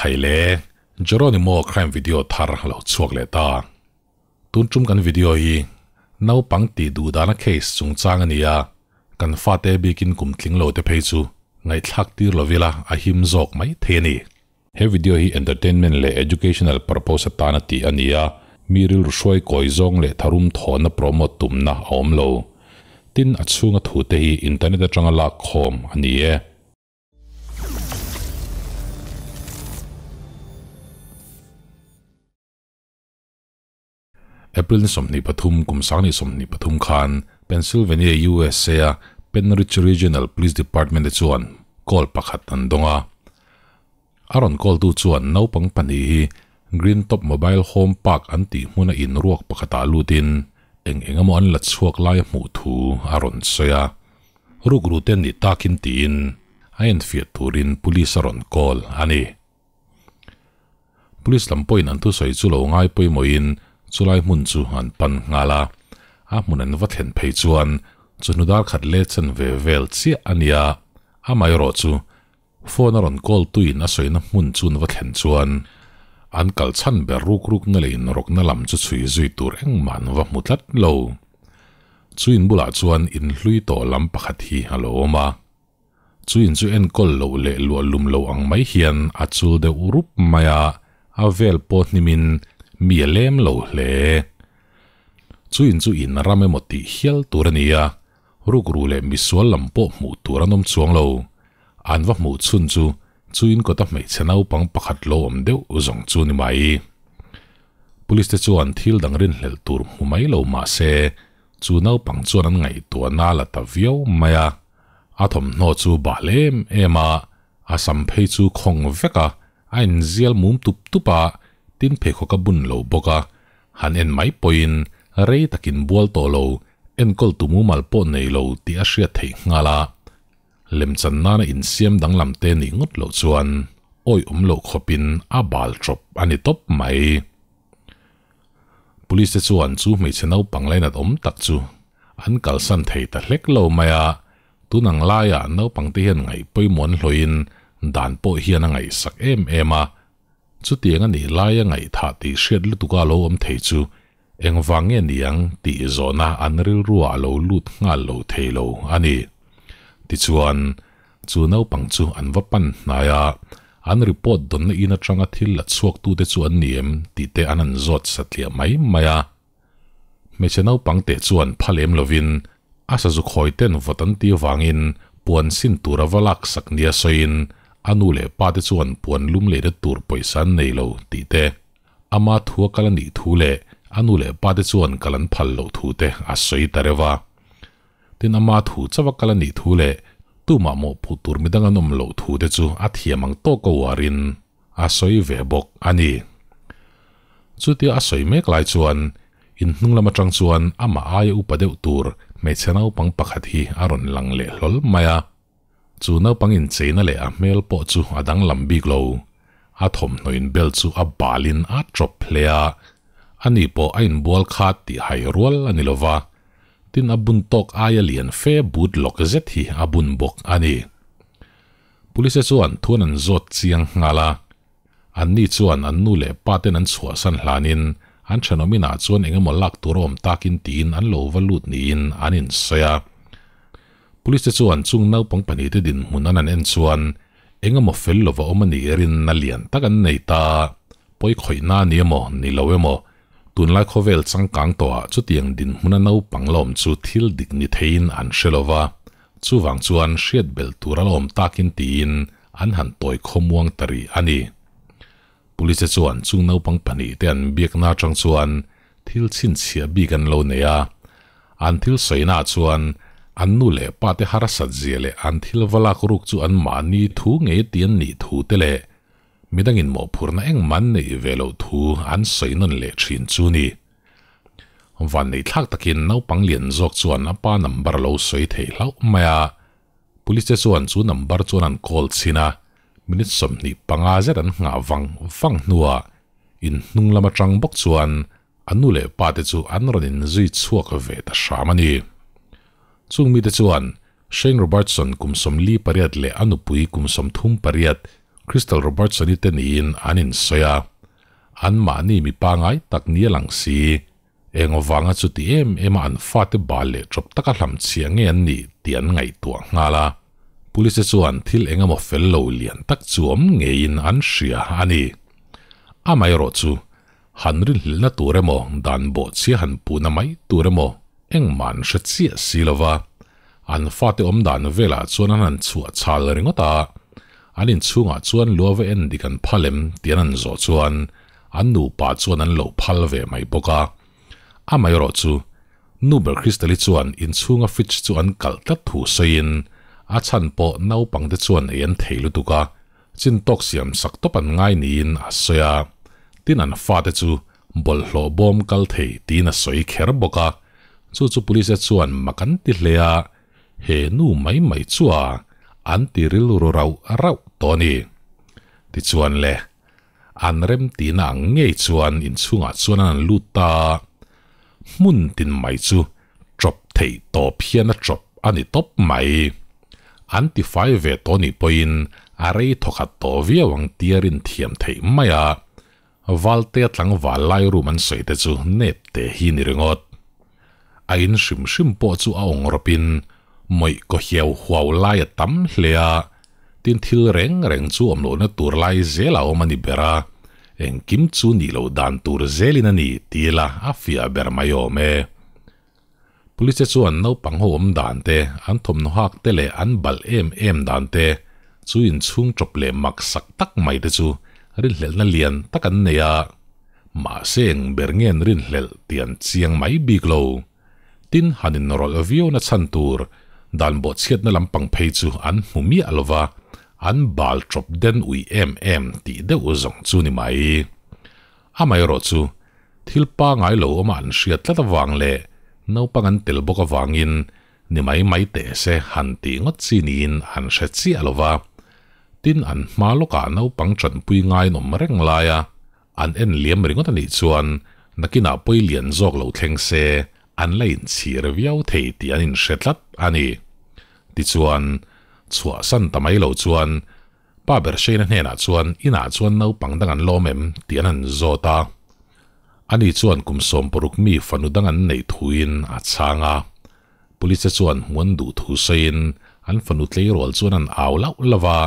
Khai le, Geronimo crime video thar lo chhuak leh ta. Tun tum kan video hi naupang tih duh dana case chungchang a ni a, kan fate bikin kum tling lo te phei chu ngaihthlak tir lovila a him zawk mai thei a ni. He video hi entertainment leh educational purpose atana tih a ni a, mi rilru hruai kawi zawng leh tharum thawhna promote tumna a awm lo. Tin, a chhunga thute hi internet atanga lak khawm a ni e. April ni 23 kum 2023 khan Pennsylvania, USA a Penrich Regional Police Department te chuan call pakhat an dawng a. A rawn call tu chuan naupang pahnih hi Green Top Mobile Home Park an tih hmuna inruak pakhatah lutin eng eng emaw an la chhuak lai a hmuh thu a rawn sawi a. Rukru te ni takin tiin a enfiah turin police a rawn call a ni. Police lam pawhin an thusawi chu lo ngai pawimawhin chulai hmun chu an pan nghal a. A hmun an va thlen phei chuan chawhnu dar khat let chan ve vel chiah a nia. Amaherawh chu phone a rawn call tuin a sawina hmun chu an va thlen chuan an kal chhan ber ruk rukna leh inrawkna lam chu chhui zui tur engmah an va hmu tlat lo. Chu in bulah chuan inhlui tawh lam pakhat hi a lo awm a. Chu in chu enkawl loh leh luah lum lo ang mai hian a chul deuh rup mai a, a vel pawh hnimin mi a lem lo hle. Chu in chu in ram emaw tih hial tur a ni a, rukru leh misual lam pawh hmuh tur an awm chuang lo. An va hmuh chhun chu chu in kawta hmeichhe naupang pakhat lo awm deuh zawng chu ni mai. Police te chuan thil dang rinhlelh tur hmu mai lo mah se, chu naupang chuan an ngaihtuahna a la ta viau mai a. A thawmhnaw chu bal em em a, a sam phei chu khawng vek a, a inzial mum tup tup a, tin pheikhawk a bun lo bawk a, han en mai pawhin rei takin bual tawh lo, enkawl tu mumal pawh nei lo tih a hriat theih nghal a. Lemchan nana insiam danglam te nih ngawt loh chuan awi awm loh khawpin a bal tawp a ni tawp mai. Police te chuan chu hmeichhe naupang lainat awm tak chu an kalsan thei ta hlek lo mai a, tun ang laiah naupang te hian ngaih pawimawh an hlawhin dan pawh hian a ngaihsak em em a, chutiang a nih laia ngaihthah tih hriat lutuka lo awm thei chu engvang nge niang tih zawhna an rilruah a lo lut nghal lo thei lo a ni. Tichuan, chu naupang chu an va pan hnai a, an report dawnna in atanga thil la chhuaktute chu an ni em tih te an han zawt satliah mai mai a. Hmeichhe naupang teh chuan pha lem lovin a sazu khawi ten vawt an tih avangin puan sin tur a va laksak nia sawiin a nu leh pa te chuan puan lum lehna tur pawisa an nei lo tih te, ama thua kal a nih thu leh a nu leh pa te chuan kal an phal loh thu te a sawi ta reuh a. Tin ama thu chauh a kal a nih thu leh tumah mawhphuh tur midang an awm loh thu te chu a thiam ang tawk a uarin a sawi ve bawk a ni. Chutia a sawi mek lai chuan in hnung lam atang chuan amah aia upa deuh tur hmeichhe naupang pakhat hi a rawn lang leh hlawl mai a. Chu naupang incheina leh a hmel pawh chu a danglam bik lo. A thawmhnaw inbel chu a balin a tawp hle a, ani pawh a inbual kha tih hai rual a ni lova, tin a bun tawk aia lian fe but lawk zet hi a bun bawk a ni. Police chuan thuan an zawt chiang nghal a, anni chuan an nu leh pa ten an chhuahsan hlanin an thenawm inah chuan eng emaw lak tur a awm takin tiin an lo va lut niin an insawi a. Police te chuan chung naupang pahnihte dinhmun an han en chuan eng emaw fel lova awm a nih rinna lian tak an nei ta. Pawi khawihna a ni emaw ni lo emaw, tunlai khawvel changkang tawhah chutiang dinhmuna naupang la awm chu thil dik ni theiin an hre lova, Chuvang chuan hriat belh tur a la awm takin tiin an han tawi khawmuang ta rih a ni. Police te chuan chung naupang pahnih te an biakna atang chuan thil chhinchhiah bik an lo nei a. An thil sawina ah chuan an nu leh pa te harsat zia leh an thil va lak ruk chu an mahni thu ngei ti an nih thu te leh midangin mawhphurhna engmah an neih ve loh thu an sawi nawn leh thin chu ni. Van nei thlak takin naupang lian zawk chuan a pa number a lo sawi thei hlauh mai a, police te chuan chu number chuan an call chhin a, minute 25 zet an nghah vang vang hnuah in hnung lam atang bawk chuan a nu leh pa te chu an rawn inzui chhuak ve ta hram a ni. Chung mite chuan Shane Robertson kum 48 leh a nupui kum 38, Crystal Robertson-i te niin an insawi a, anmahni mi pangai tak nia lang si, eng avanga chuti em em a an fate bal leh ṭawp taka hlamchhiah nge an nih tih an ngaihtuah nghal a. Police te chuan thil eng emaw fel lo lian tak chu awm ngeiin an hria a ni. Amaherawhchu, han rinhlelhna tur emaw dan bawhchhia han puhna mai tur emaw engmah an hre chiah si lo va, an fate awm dan velah chuan an han chhuah chhal ringawt a, an inchhungah chuan lua va en dik an phal em tih an han zawh chuan an nupa chuan an lo phal ve mai bawk a. Amaherawhchu, nu ber Crystal-i chuan inchhunga fridge chu an kalh tlat thu sawiin a chhan pawh naupangte chuan ei an thei lutuk a, Chin tawk siam sak tawp an ngai niin a sawi a, tin an fate chu bawlhhlawh bawm kal thei tiin a sawi kher bawk a, chu chu police chuan mak an ti hle a, he nu mai mai chu a an ti rilru rauh rauh tawh a ni. Tichuan le, an remtihna ang ngei chuan inchhungah chuan an lut ta a, hmun tin mai chu chawp theih tawp hian a chawp a ni tawp mai. An tifai ve tawh nih pawhin a rei thawkhat tawh viau ang tia rin thiam theih mai a, Valtea tlangval lai room an sawi te chu nep te hi ni ringawt. A in hrim hrim pawh chu a awng rawpin mawih kaw hiau huau lai a tam hle a, tin thil reng reng chu awm lohna tur lai zel a awm a ni ber a, engkim chu nih loh dan tur zelin a ni ti ila a fiah ber mai awm e. Police te chuan naupang ho awm dan te, an thawmhnaw hak te leh an balh em em dan te, chu inchhung chawp leh mak sak tak mai te chu rinhlelhna lian tak an nei a, mahse eng ber nge an rinhlelh tih an chiang mai bik lo. Tin, han inrawlh viau na chhan tur dan bawhchhiatna lampang phei chu an hmu miah lo va, an bal chawp den ui em em tih deuh zawng chu ni mai. Amaherawh chu, thil pangai lo awma an hriat tlat avang leh naupang an tel bawk avangin ni mai mai teh se han tih ngawt chi niin an hre chiah lo va. Tin, an hma lawkah naupang tanpui ngaiin awm reng laia an en liam ringawt a nih chuan nakinah pawi lian zawk lo thleng se an la inchhir viau thei tih an inhre tlat a ni. Tichuan, chhuahsan ta mai lo chuan Pa ber Shane-a hnenah chuan inah chuan naupang dang an lawm em tih an han zawt a. Ani chuan kum 60 mi fanu dang an neih thuin a chhang a. Police chuan hmuan duh thu sawiin an fanu tleirawl chuan an au lauh lauh a,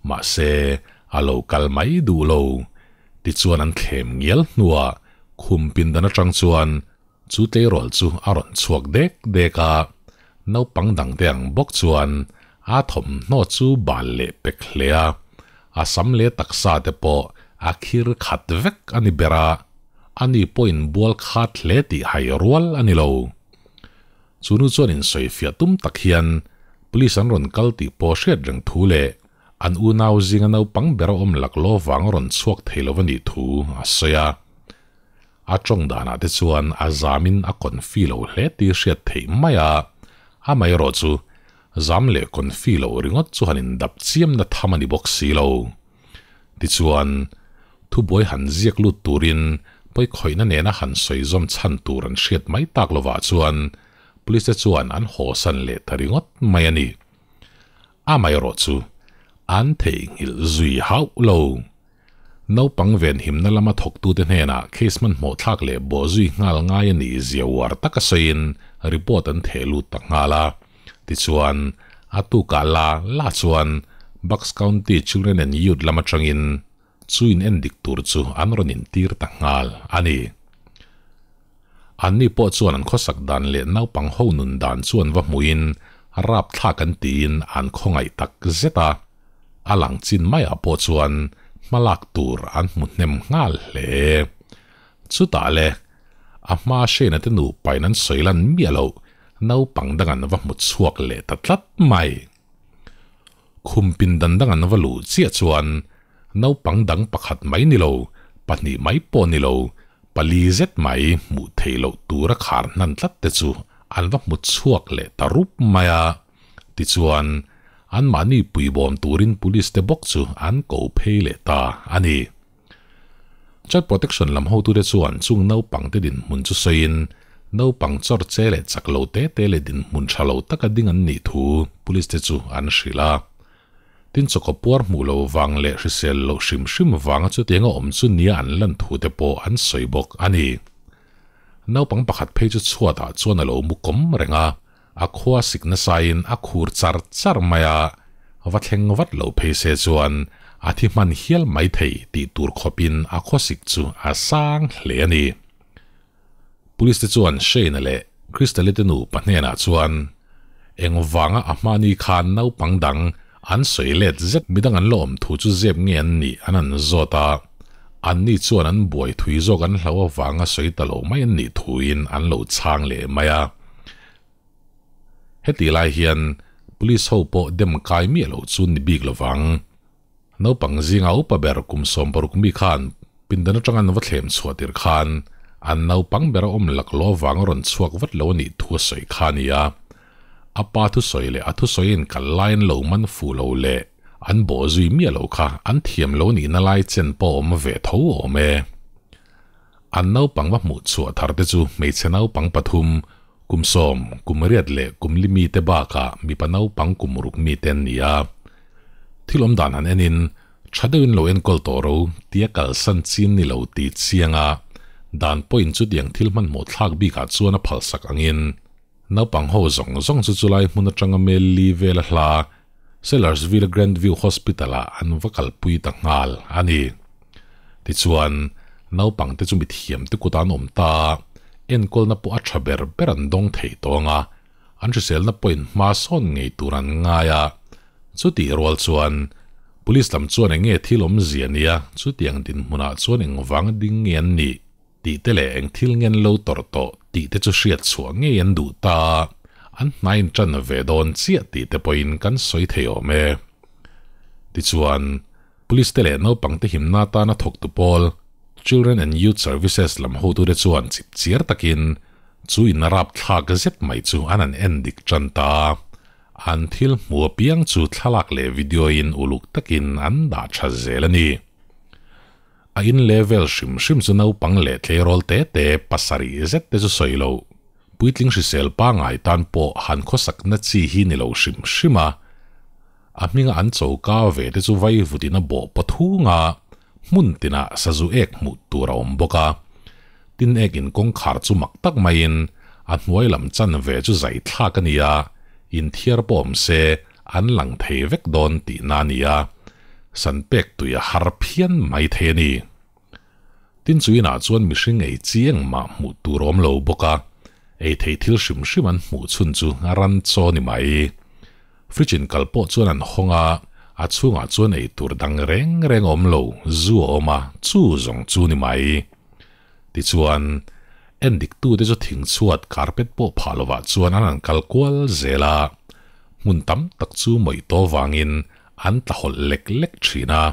mahse a lo kal mai duh lo. Tichuan an thlem ngial hnuah khum pindan atang chuan chu tleirawl chu a rawn chhuak dek dek a, naupang dangte ang bawk chuan a thawmhnaw chu bal leh pek hle a, a sam leh taksa te pawh a khir khat vek a ni ber a, ani pawhin bual khat hle tih hai rual a ni lo. Chu nu chuan insawifiah tum tak hian police an rawn kal tih pawh hriat reng thu leh an unau zinga naupang ber a awm laklawh vang a rawn chhuak thei lo a nih thu a sawi a. A tawng danah te chuan a zamin a confi lo hle tih hriat theih mai a, amaherawh chu zam leh confi loh ringawt chu han indap chiamna tham a ni bawk si lo. Tichuan, thubuai han ziak lut turin pawikhawihna nena han sawi zawm chhan tur an hriat mai tak lovah chuan police te chuan an hawsan leh ta ringawt mai a ni. Amaherawh chu an theihnghilh zui hauh lo. Naupang venhimna lama thawktute hnenah case hmanhmawh thlak leh bawh zui nghal ngai a nih zia uar taka sawiin report an theh lut ta nghal a. Tichuan, a tukah la la chuan Bucks County Children and Youth lam atangin chu in endik tur chu an rawn intir ta nghal a ni. Anni pawh chuan an khawsak dan leh naupang ho nun dan chu an va hmuhin rapthlak an tiin an khawngaih tak zet a. A lang chin maiah pawh chuan hmalak tur an hmu hnem nghal hle. Chutah le, a hma Shane-a te nupain an sawi lan miah loh naupang dang an va hmu chhuak leh ta tlat mai. Khum pindan dang an va luh chiah chuan naupang dang pakhat mai ni lo, pahnih mai pawh ni lo, pali zet mai hmuh theih loh tura khar hnan tlat te chu an va hmu chhuak leh ta rup mai a. Tichuan, anmahni puibawm turin police te bawk chu an ko phei leh ta a ni. Child Protection lam hotute chuan chung naupangte dinhmun chu sawiin, naupang chawr che leh chak lo te te leh dinhmun tha lo taka ding an nih thu police te chu an hrilh a. Tin chawkaw puar hmuh lo vang leh hrisel loh hrim hrim vanga chutianga awm chu nia an lan thu te pawh an sawi bawk a ni. Naupang pakhat phei chu chhuatah chuan a lo mu kawm reng a, a khua sik nasain a khur char char mai a, va thleng vat lo phei se chuan a thi hman hial mai thei tih tur khawpin a khawsik chu a sang hle a ni. Police te chuan Shane-a leh Crystal-i te nupa hnenah chuan engvanga a hmani khan naupang dang an sawi let zet midang an la awm thu chu zep nge an nih an an zawt a, anni chuan an buai thui zawk an hlau avanga sawi ta lo mai an nih thuin an lo chhang leh mai a. Hetih lai hian Police ho pawh dem kai miah loh chu ni bik lovang. Naupang zinga upa ber kum 60 mi khan pindan atanga an va thlem chhuah tir khan an naupang ber a awm laklawh avanga rawn chhuak vat lo a nih thu a sawi kha a ni a. A pa thusawi leh a thusawiin kal laiin lo man fuh lo leh an bawh zui miah lo kha an thiam lo nihna lai chen pawh a awm ve tho awm e. An naupang va hmuh chhuah thar te chu hmeichhe naupang pathum, kum sawm, kum riat leh kum li mite bakah mipa naupang kum ruk mite an ni a. Thil awm dan han enin, tha deuhin lo enkawl tawh ro tia kalsan chin ni lo ti chiang a, dan pawhin chutiang thil hmanhmawh thlak bikah chuan a phalsak angin, naupang ho zawng zawng chu chulai hmun atanga mel li vel a hla Sellersville Grandview Hospital-ah an va kalpui ta nghal a ni. Tichuan, naupangte chu mithiamte kutah an awm ta a, enkawlna pawh a tha ber ber an dawng thei tawng a, an hriselna pawhin hma sawn ngei tur an ngai a. Chutih rual chuan, Police lam chuan eng nge thil awmzia nia chutiang dinhmunah chuan engvang ding nge an nih tih te leh eng thil nge an lo tawrh tawh tih te chu hriat chhuah ngei an duh ta a, an hna in tan ve dawn chiah tih te pawhin kan sawi thei awm e. Tichuan, Police te leh naupangte himna atana thawktu pawl, Children and Youth Services lam hotute chuan chip chiar takin chu in rapthlak zet mai chu an han en dik tan ta a. An thil hmu apiang chu thlalak leh video in uluk takin an dah tha zel a ni. A in level hrim hrim chu naupang leh tleirawl te te pasarih zet te chu sawi lo. Puitling hrisel pangai tan pawh han khawsakna chi hi ni lo hrim hrim a. A hminga an choka ve te chu vaivutin a bawh pathung a, hmun tinah sazu ek hmuh tur a awm bawk a. Tin ek in kawngkhar chu mak tak maiin a hnuai lam chan ve chu zai thlak a ni a, inthiar pawh awm se an lang thei vek dawn tihna a ni a, san pek tui a har phian mai thei a ni. Tin chu inah chuan mihring ei chi engmah hmuh tur awm lo bawk a, ei thei thil hrim hrim an hmuh chhun chu a ran chaw ni mai. Fridge in kal pawh chuan an hawng a, a chhungah chuan ei tur dang reng reng awm lo, zu a awm a, chu zawng chu ni mai. Tichuan, en diktute chu thing chhuat carpet pawh phah lovah chuan an han kal kual zel a, hmun tam tak chu mawih tawh vangin an tla hawlh lek lek thin a,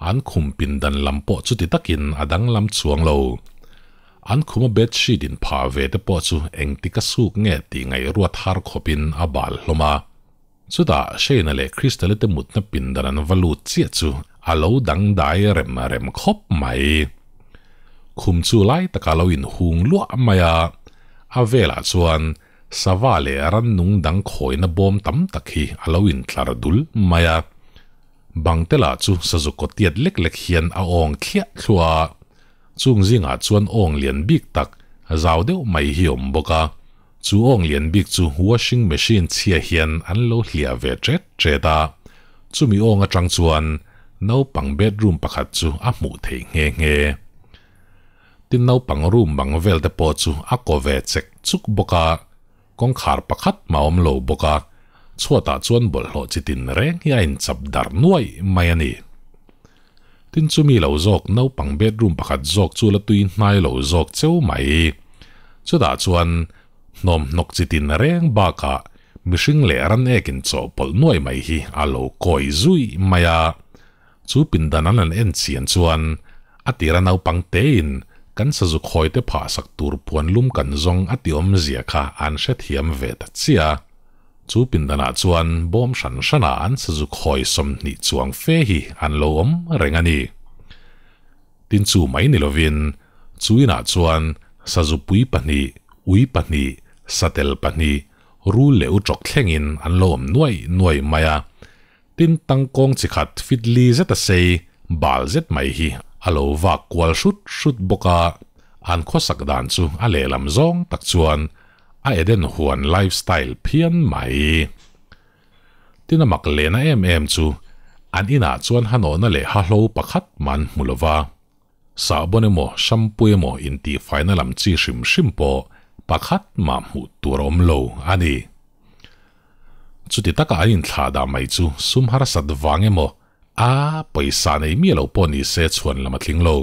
an khum pindan lam pawh chuti takin a danglam chuang lo. An khuma bed sheet in phah ve te pawh chu engtik a suk nge tih ngaihruat har khawpin a bal hlawm a. Chutah Shane-a leh Crystal-i te mutna pindan an va lut chiah chu a lo dangdai rem rem khawp mai. Khum chu lai takah a lo inhung luah mai a, a velah chuan sava leh rannung dang khawina bawm tam tak hi a lo intlar dul mai a. Bangte lah chu sazu kawtiat lek lek hian a awng thliah thluah a. Chung zingah chuan awng lian bik tak zau deuh mai hi awm bawk a, chu awng lian bik chu washing machine chhia hian an lo hliah ve ṭet ṭet a, chumi awng aṭang chuan naupang bedroom pakhat chu a hmuh theih nghe nghe. Tin naupang room bang vel te pawh chu a kaw ve chek chuk bawk a, kawngkhar pakhat mah awm lo bawk a, chhuatah chuan bawlhhlawh chi tin reng hi a inchap darh nuaih mai a ni. Tin chumi lo zawk naupang bedroom pakhat zawk chu la tui hnai lo zawk cheu mai. Chutah chuan hnawm hnawk chi tin reng bakah mihring leh ran ekin chawhpawlh nuai mai hi a lo kawi zui mai a. Chu pindan an han en chian chuan a tira naupang tein kan sazu khawi te phah sak tur puan lum kan zawng a ti awmzia kha an hrethiam ve ta chiah. Chu pindanah chuan bawm hran hranah an sazu khawi 20 chuang fe hi an lo awm reng a ni. Tin chu mai ni lovin chu inah chuan sazu pui pahnih, ui pahnih, satel pahnih, rul leh utrawk thlengin an lo awm nuai nuai mai a. Tin tangkawng chi khat fit li zeta sei bal zet mai hi a lo vak kual hrut hrut bawk a, an khawsak dan chu a lehlam zawng tak chuan a Eden huan lifestyle phian mai. Tin a mak lehna em em chu an inah chuan hanawhna leh hahlo pakhat mah an hmu lo va. Sahbawn emaw shampoo emaw intihfaina lam chi hrim hrim pawh pakhat mah hmuh tur a awm lo a ni. Chuti taka an inthlah dah mai chu sum harsat vang emaw a pawisa nei miah lo pawh ni se chhuan lam a tling lo.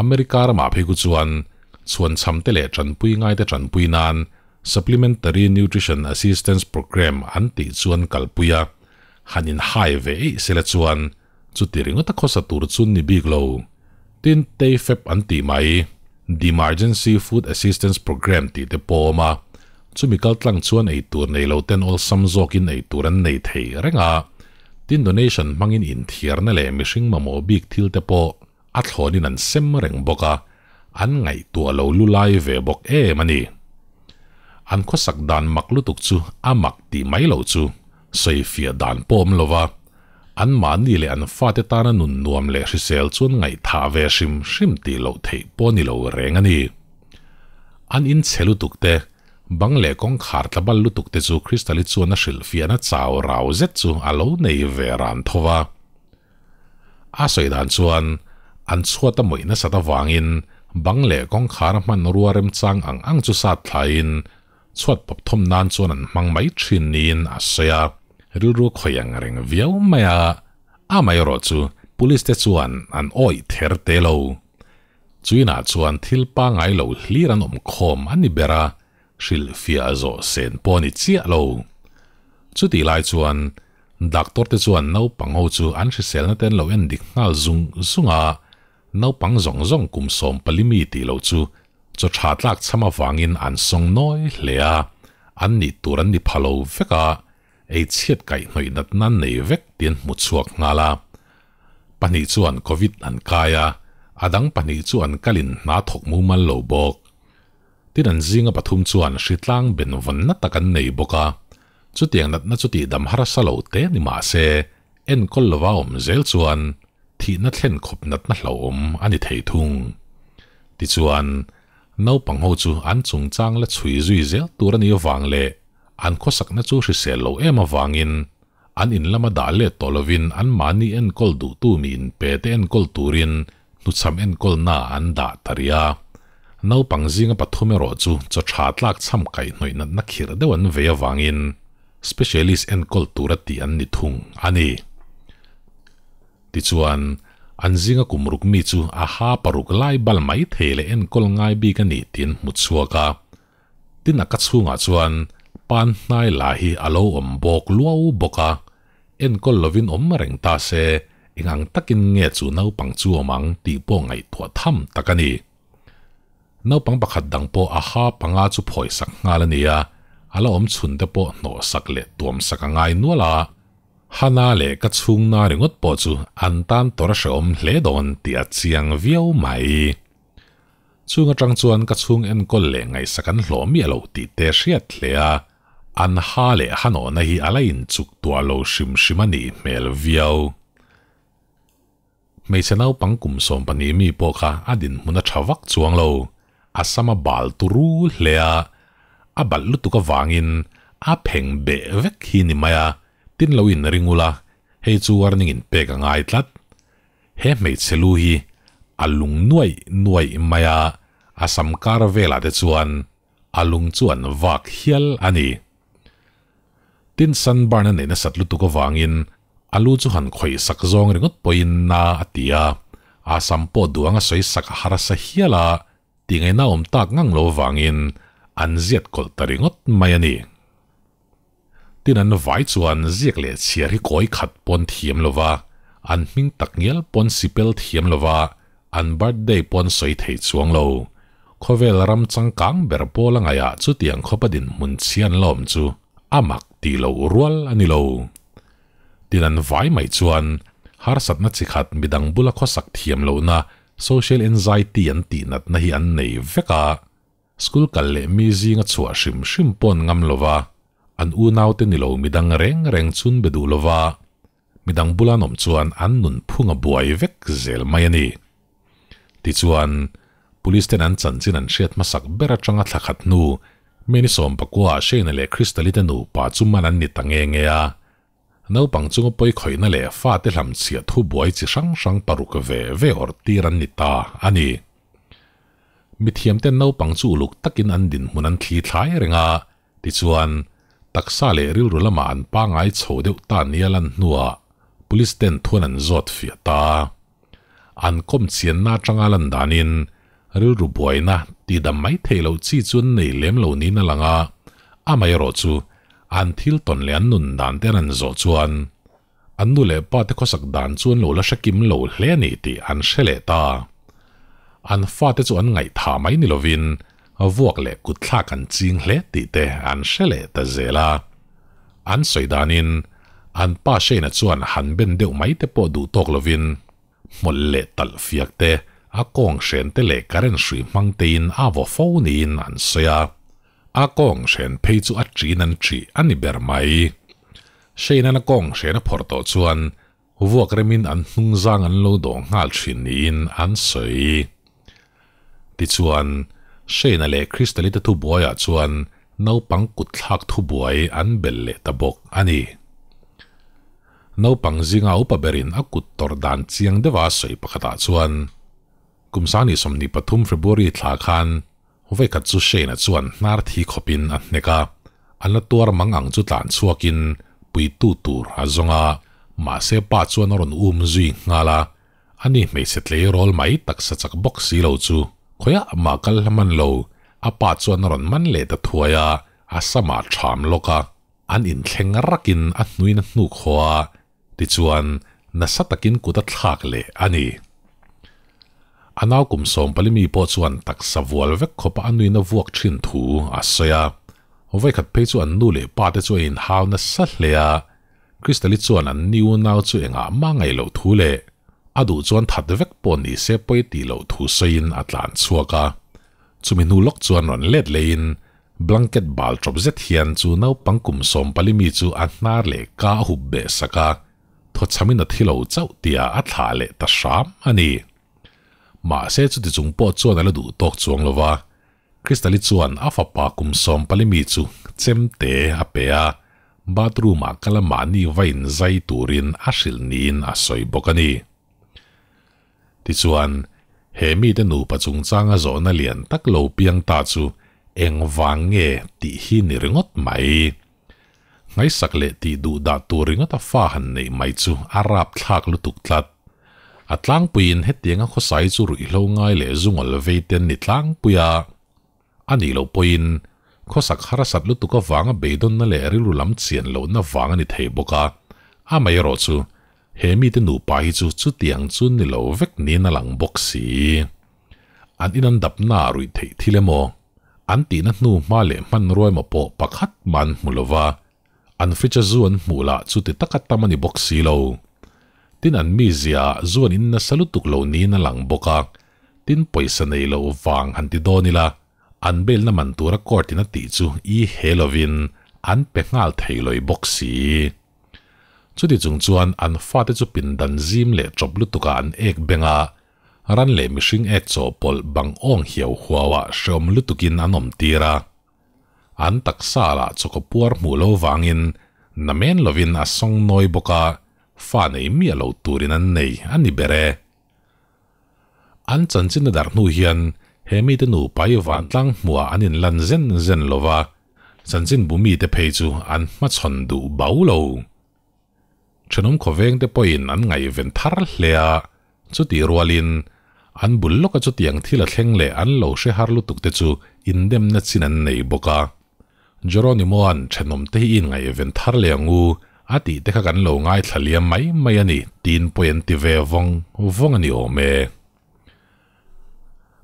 America ramah phei ku chuan chhuan chham te leh tanpui ngai te tanpui nan Supplementary Nutrition Assistance Program an tih chu an kalpui a, han in hai ve eih sela chuan chuti ringawt a khawsa tur chu ni bik lo. Tin, TAFAP an tih mai, The Emergency Food Assistance Program tih te pawh awm a, chumi kaltlang chuan ei tur nei lo ten awlsam zawkin ei tur an nei thei reng a, tin donation hmangin inthiarna leh mihring mamawh bik thil te pawh a thlawnin an sem reng bawk a, an ngaihtuah lo lu lai ve bawk em a ni. An khawsak dan mak lutuk chu a mak tih mai loh chu sawifiah dan pawh awm lo va, an mahni leh an fate tana nun nuam leh hrisel chuan ngaihthah ve hrim hrim tih loh theih pawh a ni lo reng a ni. An inchhe lutuk te, bang leh kawngkhar tla bal lutuk te chu Crystal-i chuan a hrilhfiahna chau rau zet chu a lo nei ve ran tho va. A sawi dan chuan an chhuat a mawih nasat avangin bang leh kawngkhar a hmanrua remchang ang ang chu sat thlaiin chhuat pawp thawm nan chuan an hmang mai thin niin a sawi a, rilru khawih ang reng viau mai a, amaherawh chu police te chuan an awih ther te lo. Chuinah chuan thil pangai lo hlir an awm khawm a ni ber a, hrilhfiah zawh sen pawh a ni chiah lo. Chutih lai chuan doctor te chuan naupang ho chu an hriselna te an lo en dik nghal zung zung a, naupang zawng zawng kum 14 mi tih loh chu chaw tha tlak chham avangin an sawng nawi hle a, an nih tur an ni pha lo vek a, ei chhiat kaih hnawih natna an nei vek tih an hmu chhuak nghal a. Pahnih chuan Covid an kai a, a dang pahnih chu an kalin hna thawk mumal lo bawk. Tin an zinga pathum chuan hritlang benvawnna tak an nei bawk a, chutiang natna chu tihdam harsa lo te ni mah se, enkawl lova awm zel chuan thihna thlen khawp natna hlauhawm a ni thei thung. Tichuan, naupang ho chu an chungchang la chhui zui zel tur a nih avang leh an khawsakna chu hrisel lo em avangin an in lama dah let tawh lovin anmahni enkawl duhtu mi inpe te enkawl turin hnuchham enkawlna an dah ta rih a. Naupang zinga pathum erawh chu chaw tha tlak chham kaih hnawih natna khirh deuh an vei avangin specialist enkawl tura tih an ni thung a ni. Tichuan, an zinga kum ruk mi chu a ha paruk lai bal mai thei leh enkawl ngai bik a ni tiin hmu chhuak a. Tin a ka chhungah chuan pan hnai la hi a lo awm bawk luau bawk a, enkawl lovin awm reng ta se eng ang takin nge chu naupang chu awm ang tih pawh ngaihtuah tham tak a ni. Naupang pakhat dang pawh a ha panga chu phawi sak nghal a ni a, a la awm chhun te pawh hnawh sak leh tuam sak a ngai nual a, Hana leh ka chhungna ringawt pawh chu an tan tawrh a hrehawm hle dawn tih a chiang viau mai. Chung atang chuan ka chhung enkawl leh ngaihsak an hlawh miah lo tih te hriat hle a, an ha leh hanawhna hi a la inchuk tuah lo hrim hrim a nih hmel viau. Hmeichhe naupang kum 12 mi pawh kha a dinhmun a tha vak chuang lo, a sam a bal turu hle a, a balh lutuk avangin a pheng beh vek hi ni mai a, tin lo in ring ula, hei chu warning in pek a ngai tlat. He hmeichhe lu hi a lung nuaih nuaih mai a, a sam kar velah te chuan a lung chu an vak hial a ni. Tin sunburn a neih nasat lutuk avangin a lu chu han khawih sak zawng ringawt pawhin na a ti a, a sam pawh duang a sawi sak a harsa hial a, tingaihna awm tak ngang lo avangin an ziat kawlh ta ringawt mai a ni. Tin an vai chuan ziak leh chhiar hi kawi khat pawn thiam lo va, an hming tak ngial pawn sipel thiam lo va, an birthday pawn sawi thei chuang lo. Khawvel ram changkang ber pawl a ngaihah chutiang khawpa dinhmun chhia an la awm chu a mak tih loh rual a ni lo. Tin an vai mai chuan harsatna chi khat midang bula khawsak thiam lohna social anxiety an tih natna hi an nei vek a. School kal leh mi zinga chhuah hrim hrim paw'n ngam lo va, an unaute ni lo midang reng reng chun be duh lo va. Midang bula an awm chuan an nunphung a buai vek zel mai a ni. Tichuan, Police ten an chanchin an hriat hmasak ber atanga thla khat hnu, May ni sawmpakua ah Shane-a leh Crystal-i te nupa chu man an ni ta nge nge a. Naupang chunga pawi khawihna leh fate hlamchhiah thu buai chi hrang hrang paruk ve ve awrh tir an ni ta a ni. Mithiamten naupang chu uluk takin an dinhmun an thli thlai reng a, tichuan, taksa leh rilru lamah an pangai chho deuh ta nia lan hnuah Police ten thuan an zawt fiah ta. An kawm chianna atanga lan danin rilru buaina tihdam mai theih loh chi chu an nei lem lo niin a lang a, amaherawh chu an thil tawn leh an nun dan te an han zawh chuan an nu leh pa te khawsak dan chu an lo la hre kim lo hle a ni tih an hre leh ta. An fate chu an ngaihtha mai ni lovin vuak leh kutthlak an ching hle tih te an hre leh ta zel a. An sawi danin an pa Shane-a chuan han ben deuh mai te pawh duh tawk lovin hmawlh leh talh fiak te, a kawng hren te leh current hrui hmang tein a vaw fo niin an sawi a. A kawng hren phei chu a ṭin an ṭih a ni ber mai. Shane-a'n a kawng hren a phawrh tawh chuan vuak remin an hnungzang an lo dawh nghal ṭhin niin an sawi. Tichuan, Shane-a leh Crystal-i te thubuaiah chuan naupang kutthlak thubuai an belh leh ta bawk a ni. Naupang zinga upa berin a kut tawrh dan chiang deuha a sawi pakhatah chuan, Kum 2023 February thla khan Vawikhat chu Shane-a chuan hnar thi khawpin a hnek a, an la tuar mang ang chu tlan chhuakin puitu tur a zawng a, mahse pa chuan a rawn um zui nghal a, ani hmeichhe tleirawl mai taksa chak bawk si lo chu khawiah mah kal hla man lo, a pa chuan a rawn man leh ta thuai a, a samah ṭham lawk a, an inthleng rakin a hnuin a hnuk haw a, Tichuan, nasa takin kut a thlak leh a ni. A nau kum sawmpali mi pawh chuan taksa vual vek khawpa a nuin a vuak thin thu a sawi a. Vawikhat phei chu an nu leh pa te chu a inhau nasa hle a, Crystal-i chuan an ni unau chu engah mah ngaih loh thu leh a duh chuan that vek pawh ni se pawi tih loh thu sawiin a tlan chhuak a. Chumi hnu lawk chuan rawn let lehin Blanket bal ṭawp zet hian chu naupang kum 14 mi chu a hnar leh ka a hup beh sak a, thawchhamin a thi lo chauh tia a thlah leh ta hram a ni. Mahse chuti chung pawh chuan a la duh tawk chuang lo va, Crystal-i chuan a fapa kum 14 mi chu chemte a pe a, bathroom-ah kal a mahni va inzai turin a hrilh niin a sawi bawk a ni. Tichuan, he mite nupa chungchanga zawhna lian tak lo piang ta chu eng vang nge tih hi ni ringawt mai. Nghaisak leh tih duh dah tur ringawta fa han neih mai chu a rapthlak lutuk tlat. A tlangpuiin hetianga khawsai chu ruihhlo ngai leh zungawl vei te an ni tlangpui a. A nih loh pawhin, khawsak harsat lutuk avanga beidawnna leh rilru lam chian lohna vang a ni thei bawk a, amaherawh chu he mite nupa hi chu chutiang chu ni lo vek niin a lang bawk si. An in an dapna ah ruih theih thil emaw, an tihna hnu hma leh hmanrua emaw pawh pakhat mah an hmu lo va, an fridge a zu an hmuh lah chuti taka tam a ni bawk si lo. Tin an mizia ah zu an in nasa lutuk lo niin a lang bawk a, Tin pawisa nei loh vang han ti dawn ila, an bail na man tura court in a tih chu i he lovin an pe nghal thei lawih bawk si. Chuti chung chuan an fate chu pindan zim leh chawp lutukah an ek beng a, ran leh mihring ek chawhpawlh bang awng hiau huauah hreawm lutukin an awm tir a. An taksa lah chawkaw puar hmuh lo vangin namen lovin a sawng nawi bawk a, fa nei miah lo turin an nei a ni ber e. An chanchin a darh hnu hian he mite nupa i vantlang hmuhah an inlan zen zen lo va, chanchinbu mite phei chu an hmachhawn duh bau lo. Thenawm khawvengte pawhin an ngaihven thar hle a, chutih rualin an bul lawka chutiang thil a thleng leh an lo hre har lutuk te chu indemna chin an nei bawk a. Jeronimo-a'n thenawmte hi i inngaihven thar leh ang u, a tih te kha kan lo ngaithla liam mai mai a ni, tiin pawi an ti ve vawng vawng a ni awm e.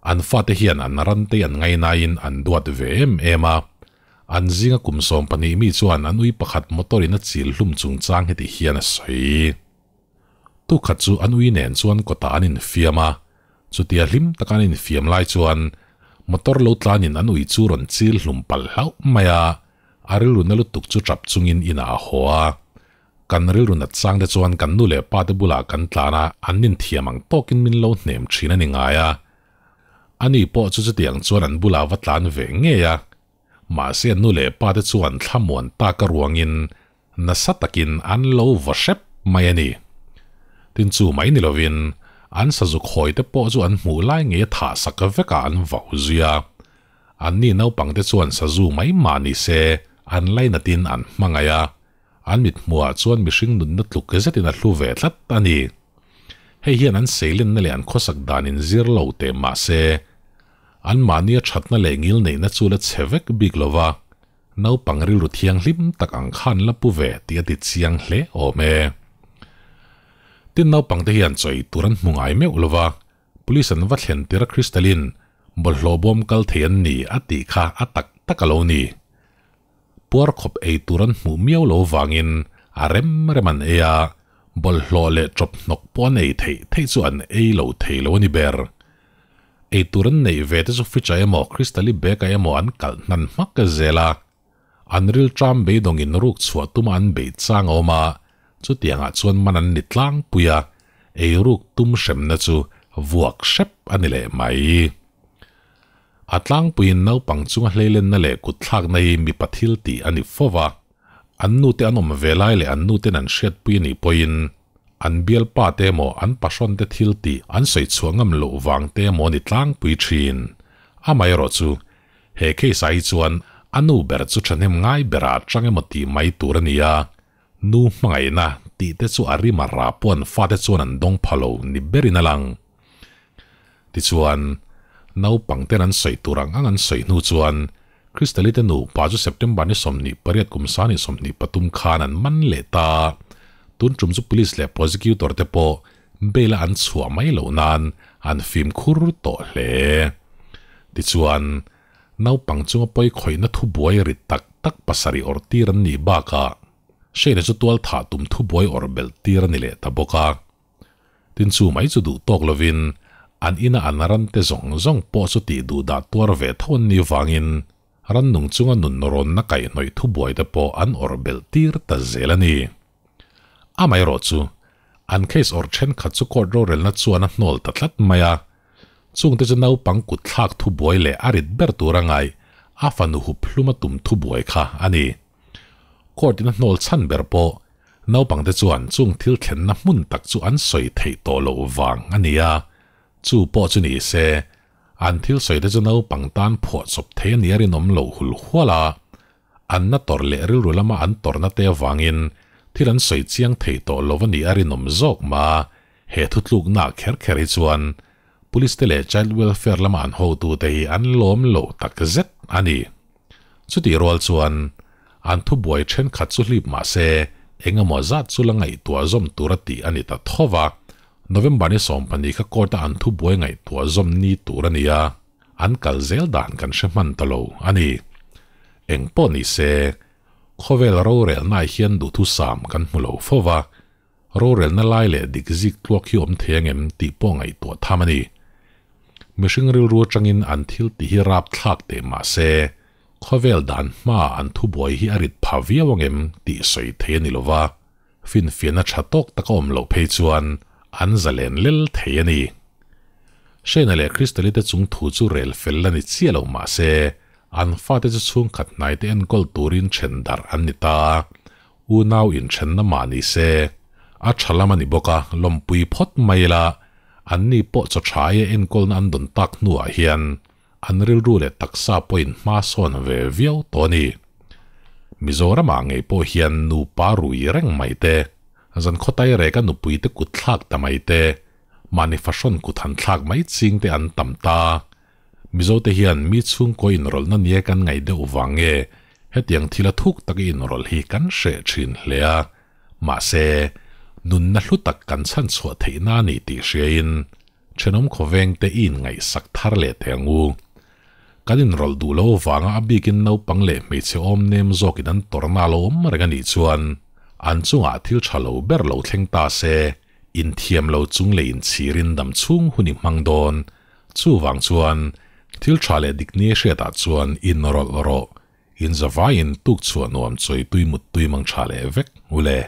An fate hian an rante an ngainaiin an duat ve em em a. An zinga kum 12 mi chuan an ui pakhat motor-in a chil hlum chungchang heti hian a sawi. Tukhat chu an ui nen chuan kawtah an infiam a, chutia hlim taka an infiam lai chuan motor lo tlanin an ui chu rawn chil hlum palh hlauh mai a, a rilru na lutuk chu tap chungin inah a haw a. Kan rilru nat chang te chuan kan nu leh pa te bulah kan tlan a, an nin thiam ang tawkin min lo hnem thin a ni ngai a. Ani pawh chu chutiang chuan an bulah va tlan ve ngei a. Mahse an nu leh pa te chuan thlamuan tak a ruangin nasa takin an lo vaw hrep mai a ni. Tin chu mai ni lovin an sazu khawi te pawh chu an hmuh lai ngei a thah sak vekah an vauh zui a. Anni naupangte chuan sazu mai mah ni se an lainatin an hmangaih a, an mithmuhah chuan mihring nunna tluk zetin a hlu ve tlat a ni. Hei hian an seilenna leh an khawsak dan inzir lo teh mah se, anmahnia thatna leh ngilneihna chu la chhe vek bik lo va, naupang rilru thianghlim tak ang khan la pu ve tih a ti chiang hle awm e. Tin, naupangte hian chawi tur an hmu ngai meuh lo va, Police an va thlen tir a Crystalin bawlhhlawh bawm kal thei an ni a tih kha a tak tak a lo ni. Puar khawp ei tur an hmuh miau lo vangin a rem rem an ei a, bawlhhlawh leh chawp hnawk pawh an ei theih theih chu an ei lo thei lo a ni ber. Ei tur an neih ve te chu fridge ah emaw Crystal-i bag ah emaw an kalh hnan hmak zel a, An rilṭam beidawngin ruk chhuah tuma an beih chang a awm a, chutiangah chuan man an ni tlangpui a, eiruk tum hremna chu vuak hrep a ni leh mai. A tlangpuiin naupang chunga hleilenna leh kutthlakna hi mipa thil tih a ni fo va, an nute an awm ve lai leh an nuten an hriatpui a nih pawhin an bialpa te emaw an pahrawnte thil tih an sawi chhuah ngam loh vang te emaw a ni tlangpui thin. Amaherawhchu, He case ah hi chuan a nu ber chu thahnem ngai berah atang emaw tih mai tur a ni a, nu hmangaihna tih te chu a rim a rah pawh an fate chuan an dawng pha lo ni berin a lang. Tichuan, naupang ten an sawi tur ang ang an sawi hnu chuan Crystal-i te nupa chu September ni 28 kum sani 23 khan an man leh ta. Tun tum chu police leh prosecutor te pawh Bail-a an chhuah mai loh nan an fimkhur tawh hle. Tichuan, naupang chunga pawi khawihna thubuai rit tak tak pasarih awrh tir an nih bakah, Shane-a chu tual thah tum thubuai awrh belh tir a ni leh ta bawk a. Tin chu mai chu duh tawk lovin an ina an rante zawng zawng pawh chu tih duh dah tuar ve tho an nih vangin rannung chunga nun rawnna kaihhnawih thubuai te pawh an awrh belh tir ta zel a ni. Amaherawh chu, an case awrh thenkhat chu court rorelna chuan a hnawl ta tlat mai a. Chungte chu naupang kut thlak thubuai leh a rit ber tur a ngaih, a fanu hup hlum a tum thubuai kha a ni. Court in a hnawl chhan ber pawh, naupangte chuan chung thil thlenna hmun tak chu an sawi theih tawh loh vang a ni a. Chu pawh chu ni se, an thil sawite chu naupang tan phuahchawp thei a nia rinawm lo hul hual a. An na tawrh leh rilru lama an tawrhna te avangin thil an sawi chiang thei tawh lo a nih a rinawm zawk ma. He thutlukna ah kher kher hi chuan Police te leh Child Welfare lama an hotute hi an lawm lo tak zet a ni. Chutih rual chuan an thubuai thenkhat chu hlip mah se eng emaw zat chu la ngaihtuah zawm tur a tih a ni ta tho va. November ni 12 kha court a an thubuai ngaihtuah zawm ni tur a ni a. An kal zel dan kan hre hman ta lo a ni. Eng pawh ni se, khawvel rorelnaah hian duhthusam kan hmu lo fo va, rorelna lai leh dik zik tluak hi awm thei angem tih pawh ngaihtuah tham a ni. Mihring rilru atangin an thil tih hi rapthlak teh mah se, khawvel dan hmaah an thubuai hi a rit pha viau angem tih sawi thei a ni lo va, finfiahna tha tawk taka awm loh phei chuan an zalen lel thei a ni. Shane-a leh Crystal-i te chung thu chu rel fel a ni chiah lo mah se, an fate chu chhungkhat hnaite enkawl turin then darh an ni ta. Unau inthenna mah ni se, a tha lam a ni bawk a, lawmpui phawt mai ila, anni pawh chaw tha aia enkawlna an dawn tak hnuah hian an rilru leh taksa pawhin hma sawn ve viau tawh a ni. Mizoramah ngei pawh hian nupa rui reng mai te, zan khawtai reka nupui te kut thlak ta mai te, mahni fahrawn kut han thlak mai ching te an tam ta. Mizote hian mi chhungkaw inrawlhna nia kan ngaih deuh vang nge hetiang thil a thuk taka inrawlh hi kan hreh thin hle a. Mahse, nunna hlu tak kan chhanchhuah theihna a ni tih hriain Thenawm khawvengte i inngaihsak thar leh teh ang u. Kan inrawlh duh lo avanga a bikin naupang leh hmeichhe awm nem zawkin an tawrhna a lo awm reng a nih chuan an chungah thil tha lo ber lo thleng ta se, inthiam lo chung leh inchhirin dam chhung hun i hmang dawn. Chuvang chuan thil tha leh dik ni hriatah chuan inrawlh rawh. Inzavaiin tuk chhuah nuam chawi tui mut tui mang tha leh vek u le.